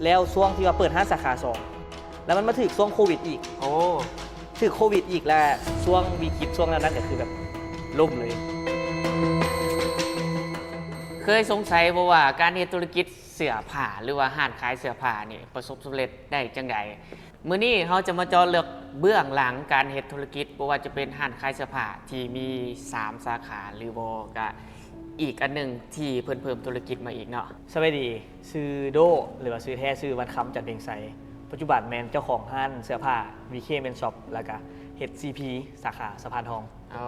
ແລ້ວຊ່ວງທີ່ວ່າເປີດຮ້ານສາຂາສອງ ແລ້ວມັນມາຖືກຊ່ວງໂຄວິດອີກ ໂອ້ ຖືກໂຄວິດອີກ ແລະ ຊ່ວງວິກິດຊ່ວງນັ້ນກໍຄືແບບລົ້ມເລີຍ. ເຄີຍສົງໄສບໍ່ວ່າການເຮັດທຸລະກິດເສື້ອຜ້າ ຫຼືວ່າຮ້ານຂາຍເສື້ອຜ້ານີ້ປະສົບສຳເລັດໄດ້ຈັ່ງໃດ? ມື້ນີ້ເຮົາຈະມາເຈາະເລິກເບື້ອງຫຼັງການເຮັດທຸລະກິດ ບໍ່ວ່າຈະເປັນຮ້ານຂາຍເສື້ອຜ້າທີ່ມີສາມສາຂາ ຫຼືບໍ່ກະອີກອັນໜຶ່ງທີ່ເພິ່ນເພີ່ມທຸລະກິດມາອີກເນາະ. ສະບາຍດີ ຊື່ໂດ ຫຼືວ່າຊື່ແທ້ຊື່ວັນຄຳ ຈັນເພັງໄຊ, ປັດຈຸບັນແມ່ນເຈົ້າຂອງຮ້ານເສື້ອຜ້າ ວີເຄ ແມນຊັອບ ແລ້ວກະເຮັດ ຊີພີ ສາຂາສະພານທອງ. ອໍ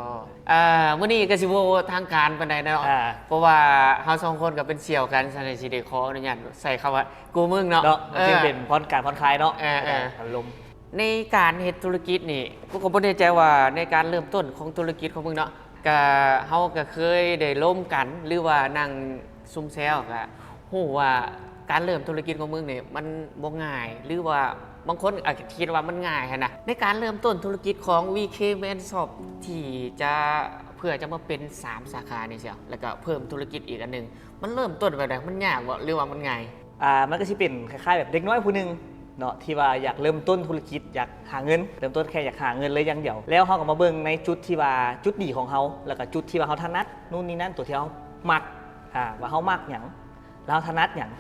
ເອີ ມື້ນີ້ກໍຊິບໍ່ທາງການປານໃດເນາະ ອ່າ ເພາະວ່າເຮົາສອງຄົນກໍເປັນສ່ຽວກັນ, ສະນັ້ນຊິໄດ້ຂໍອະນຸຍາດໃຊ້ຄຳວ່າກູມຶງເນາະ ເນາະ ມັນຈຶ່ງເປັນຜ່ອນ ການຜ່ອນຄາຍເນາະ ເອີ ໃນການເຮັດທຸລະກິດນີ້ ກູກໍບໍ່ແນ່ໃຈວ່າໃນການເລີ່ມຕົ້ນຂອງທຸລະກິດຂອງມຶງເນາະ ກະ ເຮົາກະເຄີຍໄດ້ລົມກັນ ຫຼືວ່ານັ່ງຊຸມແຊວ ກະຮູ້ວ່າການເລີ່ມທຸລະກິດຂອງມຶງນີ້ມັນບໍ່ງ່າຍ ຫຼືວ່າບາງຄົນອາດຈະຄິດວ່າມັນງ່າຍຫັ້ນນະ. ໃນການເລີ່ມຕົ້ນທຸລະກິດຂອງ ວີເຄ ແມນຊັອບ ທີ່ຈະ ເພື່ອຈະມາເປັນສາມສາຂານີ້ເຊຍ ແລ້ວກະເພີ່ມທຸລະກິດອີກອັນໜຶ່ງ ມັນເລີ່ມຕົ້ນແບບໃດ? ມັນຍາກບໍ່ ຫຼືວ່າມັນງ່າຍ? ອ່າ ມັນກໍຊິເປັນຄ້າຍໆແບບເດັກນ້ອຍຜູ້ໜຶ່ງເນາະ ທີ່ວ່າຢາກເລີ່ມຕົ້ນທຸລະກິດ ຢາກຫາເງິນ ເລີ່ມຕົ້ນແຄ່ຢາກຫາເງິນເລີຍຢ່າງດຽວ ແລ້ວເຮົາກໍມາເບິ່ງໃນຈຸດທີ່ວ່າຈຸດດີຂອງເຮົາ ແລ້ວກໍຈຸດທີ່ວ່າເຮົາຖະໜັດ ນູ້ນນີ້ນັ້ນ ຕົວທີ່ເຮົາມັກ ອ່າ ວ່າເຮົາມັກຫຍັງ ແລ້ວເຮົາຖະໜັດຫຍັງ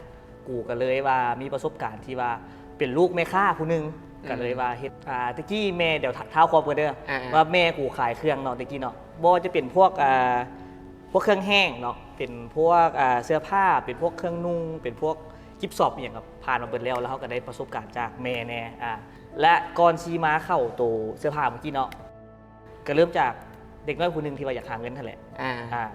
ກູກໍເລີຍວ່າມີປະສົບການທີ່ວ່າເປັນລູກແມ່ຄ້າຜູ້ໜຶ່ງ ອືມ ກໍເລີຍວ່າເຮັດ ອ່າ ແຕ່ກີ້ແມ່ ດຽວທ້າວຄວາມກ່ອນເດີ ອ່າໆ ວ່າແມ່ກູຂາຍເຄື່ອງເນາະ ແຕ່ກີ້ເນາະ ບໍ່ວ່າຈະເປັນພວກ ອ່າ ພວກເຄື່ອງແຫ້ງເນາະ ເປັນພວກ ອ່າ ເສື້ອຜ້າ ເປັນພວກເຄື່ອງນຸ່ງ ເປັນພວກກິບຊອບອີ່ຫຍັງ ກໍຜ່ານມາເບິດແລ້ວ ແລ້ວເຮົາກໍໄດ້ປະສົບການຈາກແມ່ແດ່ ອ່າ ແລະ ກ່ອນຊິມາເຂົ້າໂຕເສື້ອຜ້າເມື່ອກີ້ເນາະ ກໍເລີ່ມຈາກເດັກນ້ອຍຜູ້ໜຶ່ງທີ່ວ່າຢາກຫາເງິນຫັ້ນແຫຼະ ອ່າ ອ່າ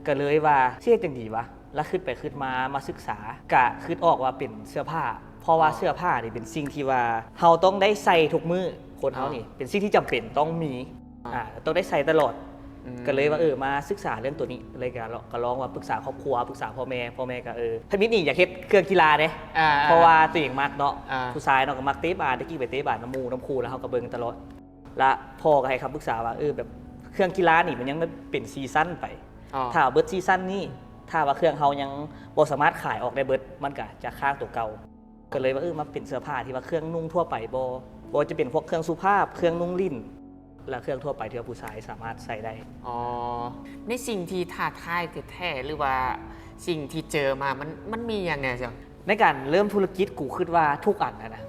ກໍເລີຍວ່າຊິເຮັດຈັ່ງໃດວະ ລະຄິດໄປຄິດມາ ມາສຶກສາ ກະຄິດອອກວ່າເປັນເສື້ອຜ້າ ເພາະວ່າ ອໍ ເສື້ອຜ້ານີ້ເປັນສິ່ງທີ່ວ່າເຮົາຕ້ອງໄດ້ໃສ່ທຸກມື້ ຄົນເຮົານີ້ ອໍ ເປັນສິ່ງທີ່ຈຳເປັນຕ້ອງມີ ອໍ ອ່າ ຕ້ອງໄດ້ໃສ່ຕະຫຼອດ ອືມ ກະເລີຍວ່າ ເອີ ມາສຶກສາເລື່ອງໂຕນີ້ ເລີຍກະລອງ ກະລອງວ່າປຶກສາຄອບຄົວ ປຶກສາພໍ່ແມ່ ພໍ່ແມ່ກະ ເອີ ທຳອິດນີ້ຢາກເຮັດເຄື່ອງກິລາເດ້ ອ່າ ເພາະວ່າ ອ່າ ຕົວເອງມັກເນາະ ອ່າ ຜູ້ຊາຍເນາະ ກໍມັກເຕະບານ ແຕ່ກີ້ໄປເຕະບານນຳໝູ່ນຳຄູ່ ແລ້ວເຮົາກໍເບິ່ງຕະຫຼອດ ລະພໍ່ກໍໃຫ້ຄຳປຶກສາວ່າ ເອີ ແບບເຄື່ອງກິລານີ້ມັນຍັງເປັນຊີຊັນໄປ ອໍ ຖ້າເບິດຊີຊັນນີ້ ຖ້າວ່າເຄື່ອງເຮົາຍັງບໍ່ສາມາດຂາຍອອກໄດ້ເບິດ ມັນກະຈະຄ້າງໂຕເກົ່າ ກໍເລີຍວ່າ ເອີ ມາເປັນເສື້ອຜ້າທີ່ວ່າເຄື່ອງນຸ່ງທົ່ວໄປ ບໍ່ ບໍ່ວ່າຈະເປັນພວກເຄື່ອງສຸພາບ ເຄື່ອງນຸ່ງຫຼິ້ນ ແລະ ເຄື່ອງທົ່ວໄປທີ່ວ່າຜູ້ຊາຍສາມາດໃສ່ໄດ້. ອໍ ໃນສິ່ງທີ່ທ້າທາຍແທ້ໆ ຫຼືວ່າສິ່ງທີ່ເຈີມາ ມັນ ມັນມີຫຍັງແດ່ເຈົ້າ? ໃນການເລີ່ມທຸລະກິດ ກູຄິດວ່າທຸກອັນຫັ້ນນະ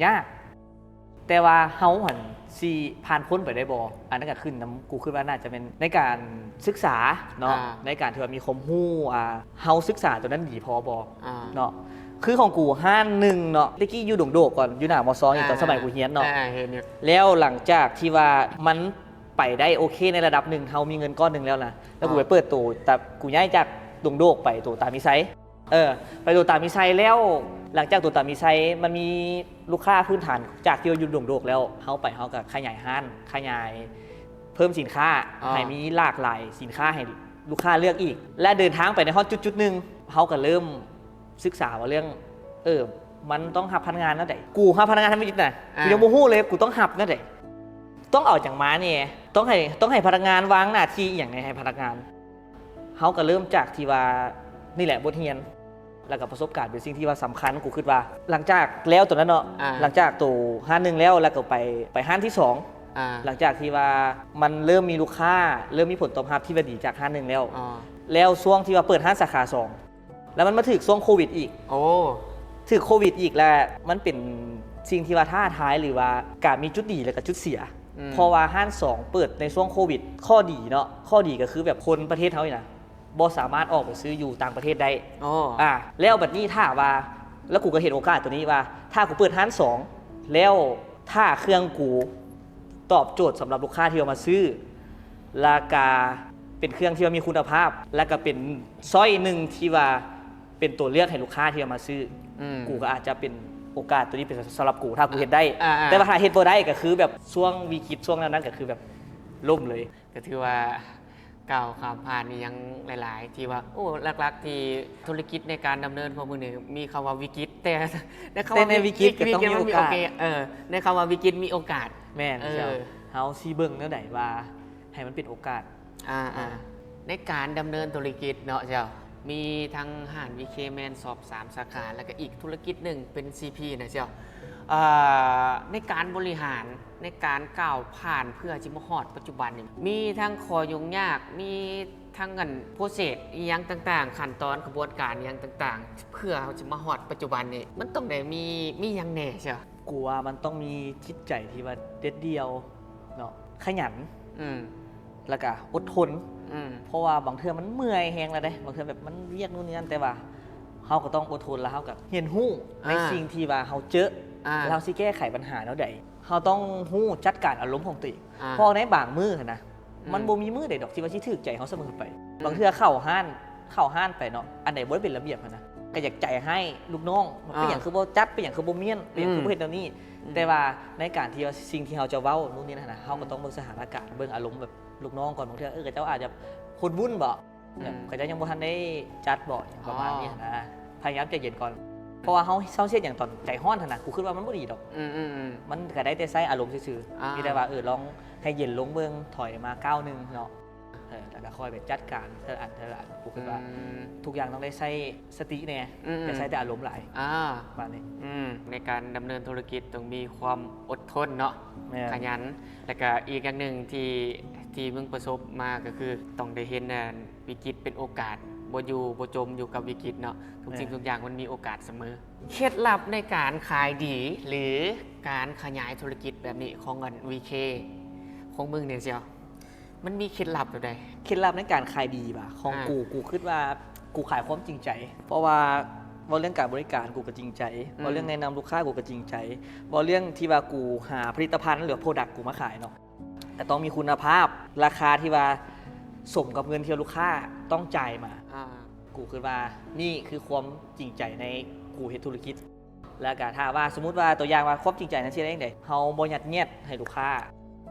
ຍາກ ແຕ່ວ່າເຮົາຫັ້ນຊິຜ່ານພົ້ນໄປໄດ້ບໍ່ ອັນນັ້ນກໍຂຶ້ນນຳ ກູຄິດວ່າໜ້າຈະແມ່ນໃນການສຶກສາເນາະ ອ່າ ໃນການທີ່ວ່າມີຄວາມຮູ້ ອ່າ ເຮົາສຶກສາຕົວນັ້ນດີພໍບໍ່ ອ່າ ເນາະ ຄືຂອງກູຮ້ານໜຶ່ງເນາະ ແຕ່ກີ້ຢູ່ດົງໂດກກ່ອນ ຢູ່ໜ້າ ມ.ສອງ ນີ້ ອ່າ ຕອນສະໄໝກູຮຽນເນາະ ອ່າ ເຫັນຢູ່ ແລ້ວຫຼັງຈາກທີ່ວ່າມັນໄປໄດ້ໂອເຄໃນລະດັບໜຶ່ງ ເຮົາມີເງິນກ້ອນໜຶ່ງແລ້ວນະ ແລ້ວກູ ອ່າ ໄປເປີດໂຕ ແຕ່ກູຍ້າຍຈາກດົງໂດກໄປໂຕຕາມີໄຊ ເອີ ໄປໂຕຕາມີໄຊແລ້ວ ຫຼັງຈາກໂຕຕາມີໄຊ ມັນມີລູກຄ້າພື້ນຖານ ຈາກທີ່ວ່າຢູ່ດົງໂດກແລ້ວ ເຮົາໄປ ເຮົາກໍຂະຫຍາຍຮ້ານ ຂະຫຍາຍເພີ່ມສິນຄ້າ ອໍ ໃຫ້ມີຫຼາກຫຼາຍສິນຄ້າໃຫ້ລູກຄ້າເລືອກອີກ ແລະ ເດີນທາງໄປໃນຮອດຈຸດໆໜຶ່ງ ເຮົາກໍເລີ່ມສຶກສາວ່າເລື່ອງ ເອີ ມັນຕ້ອງຮັບພະນັກງານແນວໃດ ກູຮັບພະນັກງານທຳອິດນະ ອ່າ ກູຍັງບໍ່ຮູ້ເລີຍ ກູຕ້ອງຮັບແນວໃດ ຕ້ອງເອົາຫຍັງມາແດ່ ຕ້ອງໃຫ້ ຕ້ອງໃຫ້ພະນັກງານວາງໜ້າທີ່ອີ່ຫຍັງໃນ ໃຫ້ພະນັກງານ ເຮົາກໍເລີ່ມຈາກທີ່ວ່າ ນີ້ແຫຼະບົດຮຽນ ແລ້ວກໍປະສົບການເປັນສິ່ງທີ່ວ່າສຳຄັນ ກູຄິດວ່າ ຫຼັງຈາກແລ້ວໂຕນັ້ນເນາະ ອ່າ ຫຼັງຈາກໂຕຮ້ານໜຶ່ງແລ້ວ ແລ້ວກໍໄປ ໄປຮ້ານທີສອງ ອ່າ ຫຼັງຈາກທີ່ວ່າມັນເລີ່ມມີລູກຄ້າ ເລີ່ມມີຜົນຕອບຮັບທີ່ວ່າດີຈາກຮ້ານໜຶ່ງແລ້ວ ອໍ ແລ້ວຊ່ວງທີ່ວ່າເປີດຮ້ານສາຂາສອງ ແລ້ວມັນມາຖືກຊ່ວງໂຄວິດອີກ ໂອ້ ຖືກໂຄວິດອີກ ແລ້ວມັນເປັນສິ່ງທີ່ວ່າທ້າທາຍ ຫຼືວ່າກະມີຈຸດດີ ແລ້ວກະຈຸດເສຍ ອືມ ເພາະວ່າຮ້ານສອງເປີດໃນຊ່ວງໂຄວິດ ຂໍ້ດີເນາະ ຂໍ້ດີກໍຄືແບບຄົນປະເທດເຮົານີ້ນະ ບໍ່ສາມາດອອກໄປຊື້ຢູ່ຕ່າງປະເທດໄດ້ ອໍ ອ່າ ແລ້ວບັດນີ້ຖ້າວ່າ ແລ້ວກູກໍເຫັນໂອກາດໂຕນີ້ວ່າ ຖ້າກູເປີດຮ້ານສອງ ແລ້ວຖ້າເຄື່ອງກູຕອບໂຈດສຳລັບລູກຄ້າທີ່ເອົາມາຊື້ ແລ້ວກະເປັນເຄື່ອງທີ່ວ່າມີຄຸນນະພາບ ແລ້ວກະເປັນຊ້ອຍໜຶ່ງທີ່ວ່າເປັນຕົວເລືອກໃຫ້ລູກຄ້າທີ່ເອົາມາຊື້ ອືມ ກູກໍອາດຈະເປັນໂອກາດໂຕນີ້ເປັນສຳລັບກູ ຖ້າກູເຮັດໄດ້ ອ່າໆ ແຕ່ວ່າຖ້າເຮັດບໍ່ໄດ້ກໍຄືແບບຊ່ວງວິກິດຊ່ວງນັ້ນໆ ກໍຄືແບບລົ້ມເລີຍ ກໍຖືວ່າ ກ້າວຂ້າມຜ່ານອີ່ຫຍັງຫຼາຍໆ ທີ່ວ່າ ໂອ້ ຫຼັກໆ ທີ່ທຸລະກິດໃນການດຳເນີນຂອງມຶງນີ້ ມີຄຳວ່າວິກິດ ແຕ່ໃນຄຳ ແຕ່ໃນວິກິດກໍຕ້ອງມີໂອກາດ ເອີ ໃນຄຳວ່າວິກິດມີໂອກາດ ແມ່ນ ເອີ ເຈົ້າ ເຮົາຊິເບິ່ງແນວໃດວ່າໃຫ້ມັນເປັນໂອກາດ ອ່າໆ ໃນການດຳເນີນທຸລະກິດເນາະ ເຈົ້າ ມີທັງຮ້ານ ວີເຄ ແມ່ນຊອບສາມສາຂາ ແລ້ວກໍອີກທຸລະກິດໜຶ່ງເປັນ ຊີ ພີ ນະເຈົ້າ. ເອີ ໃນການບໍລິຫານ ໃນການກ້າວຜ່ານເພື່ອຊິມາຮອດປັດຈຸບັນນີ້ ມີທັງຂໍ້ຫຍຸ້ງຍາກ ມີທັງອັນໂປຣເຊສອີ່ຫຍັງຕ່າງໆ ຂັ້ນຕອນຂະບວນການອີ່ຫຍັງຕ່າງໆ ເພື່ອເຮົາຊິມາຮອດປັດຈຸບັນນີ້ ມັນຕ້ອງໄດ້ມີ ມີຫຍັງແດ່ເຈົ້າ? ກູວ່າມັນຕ້ອງມີຈິດໃຈທີ່ວ່າເດັດດ່ຽວເນາະ ຂະຫຍັນ ອືມ ແລ້ວກະອົດທົນ ອືມ ເພາະວ່າບາງເທື່ອມັນເມື່ອຍແຮງແລ້ວເດ້ ບາງເທື່ອແບບມັນວຽກໂນ່ນນີ້ນັ້ນ ແຕ່ວ່າເຮົາກໍຕ້ອງອົດທົນ ແລ້ວເຮົາກໍຮຽນຮູ້ໃນ ອ່າ ສິ່ງທີ່ວ່າເຮົາເຈີ ອ່າ ແລ້ວເຮົາຊິແກ້ໄຂບັນຫາແນວໃດ. ເຮົາຕ້ອງຮູ້ຈັດການອາລົມຂອງຕົວເອງ ອ່າ ເພາະໃນບາງມື້ຫັ້ນນະ ອືມ ມັນບໍ່ມີມື້ໃດດອກທີ່ວ່າຊິຖືກໃຈເຮົາສະເໝີໄປ. ອືມ ບາງເທື່ອເຂົ້າຮ້ານ ເຂົ້າຮ້ານໄປເນາະ ອັນໃດບໍ່ໄດ້ເປັນລະບຽບຫັ້ນນະ ກໍຢາກໃຈຮ້າຍລູກນ້ອງ ອ່າ ເປັນຫຍັງຄືບໍ່ຈັດ ເປັນຫຍັງຄືບໍ່ມ້ຽນ ເປັນຫຍັງຄື ອືມ ບໍ່ເຮັດແນວນີ້. ອືມ ແຕ່ວ່າໃນການທີ່ວ່າສິ່ງທີ່ເຮົາຈະເວົ້າໂນ່ນນີ້ນັ້ນນະ ເຮົາກໍ ອືມ ຕ້ອງເບິ່ງສະຖານະການ ເບິ່ງອາລົມແບບລູກນ້ອງກ່ອນ. ບາງເທື່ອ ເອີ ເຂົາເຈົ້າອາດຈະຂຸ້ນວຸ້ນບໍ ອືມ ແບບເຂົາເຈົ້າຍັງບໍ່ທັນໄດ້ຈັດບໍ ຫຍັງປະມານນີ້ຫັ້ນນະ ອໍ ພະຍາຍາມໃຈເຢັນກ່ອນ ເພາະວ່າເຮົາ ເຮົາເຮັດຫຍັງຕອນໃຈຮ້ອນຫັ້ນນະ ກູຄິດວ່າມັນບໍ່ດີດອກ. ອືມໆໆ ມັນກໍໄດ້ແຕ່ໃຊ້ອາລົມຊື່ໆ ອ່າ ມີແຕ່ວ່າ ເອີ ລອງໃຫ້ເຢັນລົງເບິ່ງ ຖອຍມາກ້າວໜຶ່ງເນາະ ເອີ ແລ້ວກໍຄ່ອຍໄປຈັດການເທື່ອອັນເທື່ອອັນ. ກູຄິດວ່າ ອືມ ທຸກຢ່າງຕ້ອງໄດ້ໃຊ້ສະຕິແດ່ ອືມໆ ຢ່າໃຊ້ແຕ່ອາລົມຫຼາຍ ອ່າ ປະມານນີ້. ອືມ ໃນການດຳເນີນທຸລະກິດຕ້ອງມີຄວາມອົດທົນເນາະ ແມ່ນ ຂະຫຍັນ ແລ້ວກະອີກຢ່າງໜຶ່ງທີ່ ທີ່ມຶງປະສົບມາກໍຄືຕ້ອງໄດ້ເຫັນ ອັນ ວິກິດເປັນໂອກາດ ບໍ່ຢູ່ບໍ່ຈົມຢູ່ກັບວິກິດເນາະ ທຸກສິ່ງ ແມ່ນ ທຸກຢ່າງມັນມີໂອກາດສະເໝີ. ເຄັດລັບໃນການຂາຍດີ ຫຼື ການຂະຫຍາຍທຸລະກິດແບບນີ້ຂອງ ອັນ ວີເຄ ຂອງມຶງນີ້ເຈົ້າ ມັນມີເຄັດລັບແບບໃດ? ເຄັດລັບໃນການຂາຍດີຫວາ? ຂອງ ອ່າ ກູ ກູຄິດວ່າກູຂາຍຄວາມຈິງໃຈ ເພາະວ່າເວົ້າເລື່ອງການບໍລິການ ກູກໍຈິງໃຈ ອືມ ເວົ້າເລື່ອງແນະນຳລູກຄ້າ ກູກໍຈິງໃຈ ເວົ້າເລື່ອງທີ່ວ່າກູຫາຜະລິດຕະພັນ ຫຼື ໂປຣດັກ ກູມາຂາຍເນາະ ກໍຕ້ອງມີຄຸນນະພາບ ລາຄາທີ່ວ່າສົມກັບເງິນທີ່ວ່າລູກຄ້າຕ້ອງຈ່າຍມາ ອ່າ ກູຄິດວ່ານີ້ຄືຄວາມຈິງໃຈໃນກູເຮັດທຸລະກິດ. ແລ້ວກະຖ້າວ່າສົມມຸດວ່າຕົວຢ່າງວ່າຄວາມຈິງໃຈນັ້ນຊິໄດ້ຈັ່ງໃດ? ເຮົາບໍ່ຍັດແງດໃຫ້ລູກຄ້າ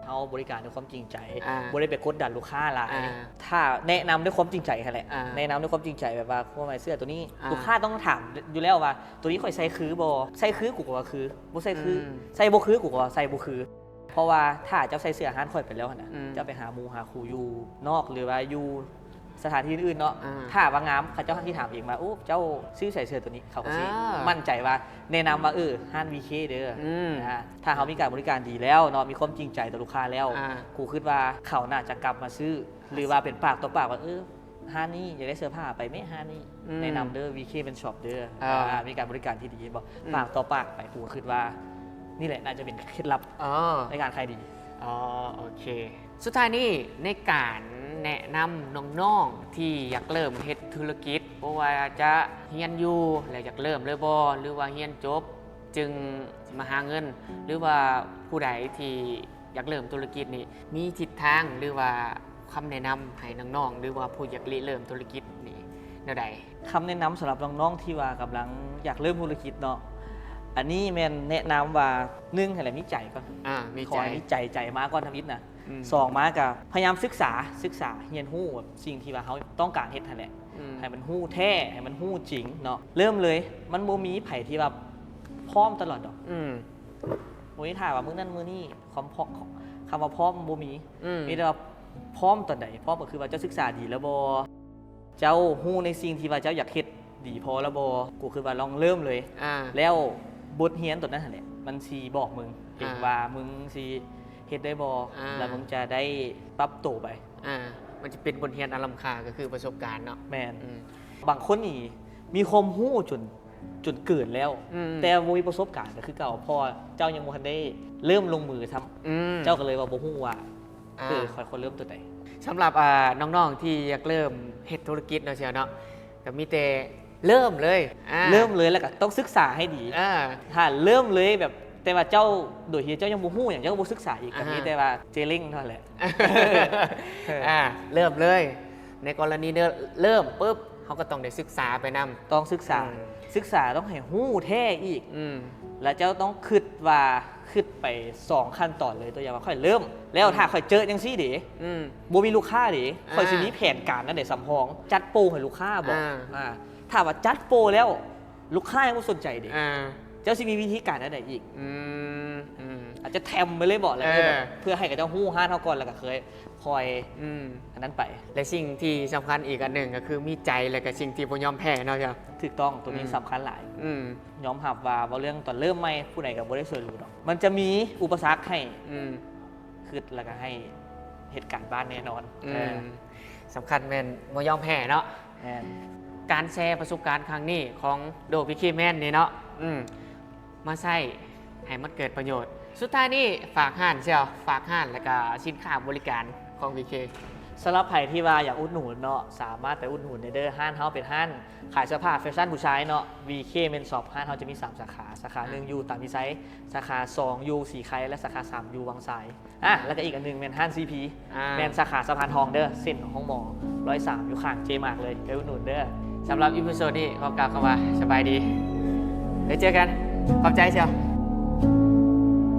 ເຮົາບໍລິການດ້ວຍຄວາມຈິງໃຈ ອ່າ ບໍ່ໄດ້ໄປກົດດັນລູກຄ້າຫຼາຍ ອ່າ ຖ້າແນະນຳດ້ວຍຄວາມຈິງໃຈຫັ້ນແຫຼະ ອ່າ ແນະນຳດ້ວຍຄວາມຈິງໃຈ ແບບວ່າ ພວກໃນເສື້ອໂຕນີ້ ອ່າ ລູກຄ້າຕ້ອງຖາມຢູ່ແລ້ວວ່າ ໂຕນີ້ຂ້ອຍໃສ່ຄືບໍ່? ໃສ່ຄືກູກໍວ່າຄື ບໍ່ໃສ່ຄື ອືມ ໃສ່ບໍ່ຄື ກູກໍວ່າໃສ່ບໍ່ຄື. ເພາະວ່າຖ້າເຈົ້າໃສ່ເສື້ອຮ້ານຂ້ອຍໄປແລ້ວຫັ້ນນະ ອືມ ເຈົ້າໄປຫາໝູ່ຫາຄູ່ຢູ່ນອກ ຫຼືວ່າຢູ່ສະຖານທີ່ອື່ນໆເນາະ ອ່າ ຖ້າວ່າງາມ ເຂົາເຈົ້າຫັ້ນຊິຖາມເອງວ່າ ໂອ້ ເຈົ້າຊື້ໃສເສື້ອໂຕນີ້? ເຂົາກໍຊິ ອ່າ ໝັ້ນໃຈວ່າແນະນຳວ່າ ເອີ ຮ້ານ ວີເຄ ເດີ ອືມ ອ່າ ຖ້າເຮົາມີການບໍລິການດີແລ້ວເນາະ ມີຄວາມຈິງໃຈຕໍ່ລູກຄ້າແລ້ວ ອ່າ ກູຄິດວ່າເຂົາໜ້າຈະກັບມາຊື້ ຫຼືວ່າເປັນປາກຕໍ່ປາກວ່າ ເອີ ຮ້ານນີ້ ຢາກໄດ້ເສື້ອຜ້າ ໄປແມ້ຮ້ານນີ້ ອືມ ແນະນຳເດີ ວີເຄ ແມ່ນຊອບເດີ ເອີ ອ່າ ມີການບໍລິການທີ່ດີ ເຫັນບໍ່? ອືມ ປາກຕໍ່ປາກໄປ ກູຄິດວ່ານີ້ແຫຼະໜ້າຈະເປັນເຄັດລັບ ອໍ ໃນການຂາຍດີ. ອໍ ໂອເຄ ສຸດທ້າຍນີ້ ໃນການແນະນຳນ້ອງໆທີ່ຢາກເລີ່ມເຮັດທຸລະກິດ ບໍ່ວ່າຈະຮຽນຢູ່ແລ້ວຢາກເລີ່ມເລີຍບໍ່ ຫຼືວ່າຮຽນຈົບຈຶ່ງມາຫາເງິນ ຫຼືວ່າຜູ້ໃດທີ່ ຢາກເລີ່ມທຸລະກິດນີ້ ມີທິດທາງ ຫຼືວ່າຄຳແນະນຳໃຫ້ນ້ອງໆ ຫຼືວ່າຜູ້ຢາກລິເລີ່ມທຸລະກິດນີ້ແນວໃດ? ຄຳແນະນຳສຳລັບນ້ອງໆທີ່ວ່າກຳລັງຢາກເລີ່ມທຸລະກິດເນາະ ອັນນີ້ແມ່ນແນະນຳວ່າ ໜຶ່ງ ໃຫ້ແຫຼະມີໃຈກ່ອນ ອ່າ ມີໃຈ ຂໍໃຫ້ມີໃຈ ໃຈມາກ່ອນທຳອິດນະ ອືມ ສອງ ມາກະພະຍາຍາມສຶກສາ ສຶກສາຮຽນຮູ້ແບບສິ່ງທີ່ວ່າເຮົາຕ້ອງການເຮັດຫັ້ນແຫຼະ ອືມ ໃຫ້ມັນຮູ້ແທ້ ໃຫ້ມັນຮູ້ຈິງເນາະ ເລີ່ມເລີຍ ມັນບໍ່ມີໃຜທີ່ວ່າພ້ອມຕະຫຼອດດອກ ອືມ ບໍ່ມີຖ້າວ່າມື້ນັ້ນມື້ນີ້ ຄຳ ຄຳວ່າພ້ອມບໍ່ມີ ອືມ ມີແຕ່ວ່າພ້ອມຕອນໃດ? ພ້ອມກໍຄືວ່າເຈົ້າສຶກສາດີແລ້ວບໍ່? ເຈົ້າຮູ້ໃນສິ່ງທີ່ວ່າເຈົ້າຢາກເຮັດດີພໍແລ້ວບໍ່? ກູຄິດວ່າລອງເລີ່ມເລີຍ ອ່າ ແລ້ວບົດຮຽນຕົວນັ້ນຫັ້ນແຫຼະ ມັນຊິບອກມຶງເອງ ອ່າ ວ່າມຶງຊິເຮັດໄດ້ບໍ່ ອ່າ ແລ້ວມຶງຈະໄດ້ປັບໂຕໄປ ອ່າ ມັນຈະເປັນບົດຮຽນອັນລ້ຳຄ່າ ກໍຄືປະສົບການເນາະ ແມ່ນ ອືມ ບາງຄົນນີ້ມີຄວາມຮູ້ຈົນ ຈົນເກີນແລ້ວ ອືມ ແຕ່ບໍ່ມີປະສົບການກໍຄືເກົ່າ ເພາະວ່າເຈົ້າຍັງບໍ່ທັນໄດ້ເລີ່ມລົງມືຊ້ຳ ອືມ ເຈົ້າກໍເລີຍວ່າບໍ່ຮູ້ວ່າ ອ່າ ເອີ ຂ້ອຍຄວນເລີ່ມຕົວໃດ? ສຳລັບ ອ່າ ນ້ອງໆທີ່ຢາກເລີ່ມເຮັດທຸລະກິດເນາະ ເຊວເນາະ ກໍມີແຕ່ເລີ່ມເລີຍ ອ່າ ເລີ່ມເລີຍ ແລ້ວກໍຕ້ອງສຶກສາໃຫ້ດີ ອ່າ ຖ້າເລີ່ມເລີຍແບບ ແຕ່ວ່າເຈົ້າ ໂດຍທີ່ເຈົ້າຍັງບໍ່ຮູ້ຫຍັງ ເຈົ້າກໍບໍ່ສຶກສາອີກ ອ່າ ກໍມີແຕ່ວ່າເຈເລັງເທົ່ານັ້ນແຫຼະ ອ່າ ເລີ່ມເລີຍ ໃນກໍລະນີເລີ່ມປຶບ ເຮົາກໍຕ້ອງໄດ້ສຶກສາໄປນຳ ຕ້ອງສຶກສາ ອືມ ສຶກສາຕ້ອງໃຫ້ຮູ້ແທ້ອີກ ອືມ ແລ້ວເຈົ້າຕ້ອງຄິດວ່າ ຄິດໄປສອງຂັ້ນຕອນເລີຍ ຕົວຢ່າງວ່າຂ້ອຍເລີ່ມ ແລ້ວ ອືມ ຖ້າຂ້ອຍເຈີຈັ່ງຊີ້ເດ ອືມ ບໍ່ມີລູກຄ້າເດ ອ່າ ຂ້ອຍຊິມີແຜນການອັນໃດສຳຮອງ ຈັດໂປຣໃຫ້ລູກຄ້າບໍ ອ່າ ອ່າ ຖ້າວ່າຈັດໂປຣແລ້ວ ລູກຄ້າຍັງບໍ່ສົນໃຈເດ ອ່າ ເຈົ້າຊິມີວິທີການອັນໃດອີກ? ອືມ ອືມ ອາດຈະແຖມໄປເລີຍບໍ ແລ້ວ ເອີ ເພື່ອໃຫ້ເຂົາເຈົ້າຮູ້ຮ້ານເຮົາກ່ອນ ແລ້ວກໍເຄີຍ ຄ່ອຍ ອືມ ອັນນັ້ນໄປ ແລະສິ່ງທີ່ສຳຄັນອີກອັນໜຶ່ງກໍຄືມີໃຈ ແລະກໍສິ່ງທີ່ບໍ່ຍອມແພ້ເນາະ ເຈົ້າ ຖືກຕ້ອງ ໂຕນີ້ ອືມ ສຳຄັນຫຼາຍ ອືມ ຍອມຮັບວ່າເວົ້າເລື່ອງຕອນເລີ່ມໃໝ່ ຜູ້ໃດກໍບໍ່ໄດ້ຊ່ວຍເຫຼືອດອກ ມັນຈະມີອຸປະສັກໃຫ້ ອືມ ຄິດແລ້ວກໍໃຫ້ເຮັດການບ້ານແນ່ນອນ ອືມ ເອີ ສຳຄັນແມ່ນບໍ່ຍອມແພ້ເນາະ ແມ່ນ ການແຊປະສົບການຄັ້ງນີ້ຂອງໂດ ວີເຄ ແມນ ນີ້ເນາະ ອືມ ມາໃຊ້ໃຫ້ມັນເກີດປະໂຫຍດ ສຸດທ້າຍນີ້ຝາກຮ້ານເຊວ ຝາກຮ້ານ ແລ້ວກໍສິນຄ້າບໍລິການຂອງ ວີເຄ ສຳລັບໃຜທີ່ວ່າຢາກອຸດໜູນເນາະ ສາມາດໄປອຸດໜູນໄດ້ເດີ ຮ້ານເຮົາເປັນຮ້ານຂາຍເສື້ອຜ້າແຟຊັນຜູ້ຊາຍເນາະ ວີເຄ ເມນຊັອບ ຮ້ານເຮົາຈະມີສາມສາຂາ ສາຂາໜຶ່ງ ອ່າ ຢູ່ຕາກວິໄຊ ສາຂາສອງຢູ່ສີໄຄ ແລະ ສາຂາສາມຢູ່ວັງຊາຍ ອ່າ ແລ້ວກໍອີກອັນໜຶ່ງແມ່ນຮ້ານ ຊີພີ ອ່າ ແມ່ນສາຂາສະພານທອງເດີ ເສັ້ນໂຮງໝໍຮ້ອຍສາມ ຢູ່ຂ້າງເຈມາກເລີຍ ໄປອຸດໜູນເດີ ສຳລັບອີພິໂສດນີ້ ຂໍກ່າວຄຳວ່າສະບາຍດີ ໄວ້ເຈີກັນ ຂອບໃຈເຊວ.